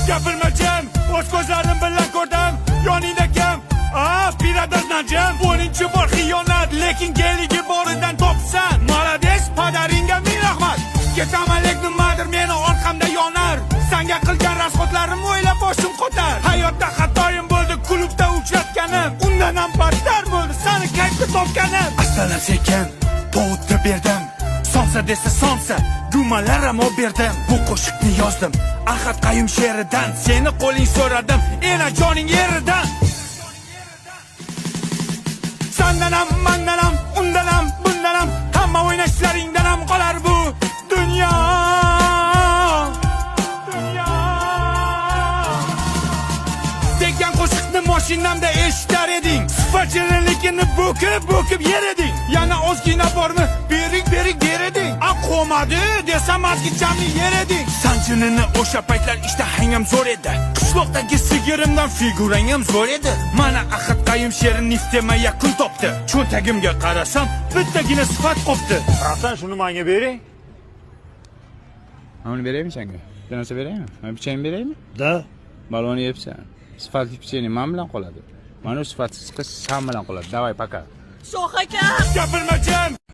Gapirma jim, o'z ko'zlarim bilan ko'rdim. Yoningda kim? A, pirador Najim. 10-bor xiyonat, lekin geligi boridan topsan. Молодец, padaringga ming rahmat. Ketaman, lekin nimadir meni orqamda yonar. Sanga qilgan расход larim o'ylab boshim qotar. Hayotda xatoyim bo'ldi, klubda uchratganim. Undan ham battar bo'ldi sani kayfda topganim. Asalam sekin povutni berdim. Somsa desa somsa, gumalar ham olib berdim. Bu qo'shiqni yozdim Ahad Qayum she'ridan. Seni qo'ling so'radim, enajoning eridan. Sandan ham, mandan ham, undan ham, bundan ham, hamma o'ynashlaringdan ham qolar bu dunyo. Dunyo. Degan qo'shiqni mashinamda eshitar eding. Sifat shirinligini bo'kib bo'kib yer eding. Yana ozgina bormi, bering, bering der eding. A, qo'madi desam, ozgichamni yer eding. Sanjinini o'sha paytlar ishtahang ham zo'r edi. Qishloqdagi sigirimdan figurang ham zo'r edi. Mana Ahad Qayum she'ri niftema yakun topdi. Cho'ntagimga qarasam, bittagina sifat qopti. Братан, shuni menga bering. Mana buni beraymi senga? Bitta narsa beraymi? Mana pechenye beraymi? Да. Baloni yebsan. Sifatli pechenye man bilan qoladi. Mana u sifatsiz qiz san bilan qoladi. Давай, пока. Shoh aka! Gapirma jim.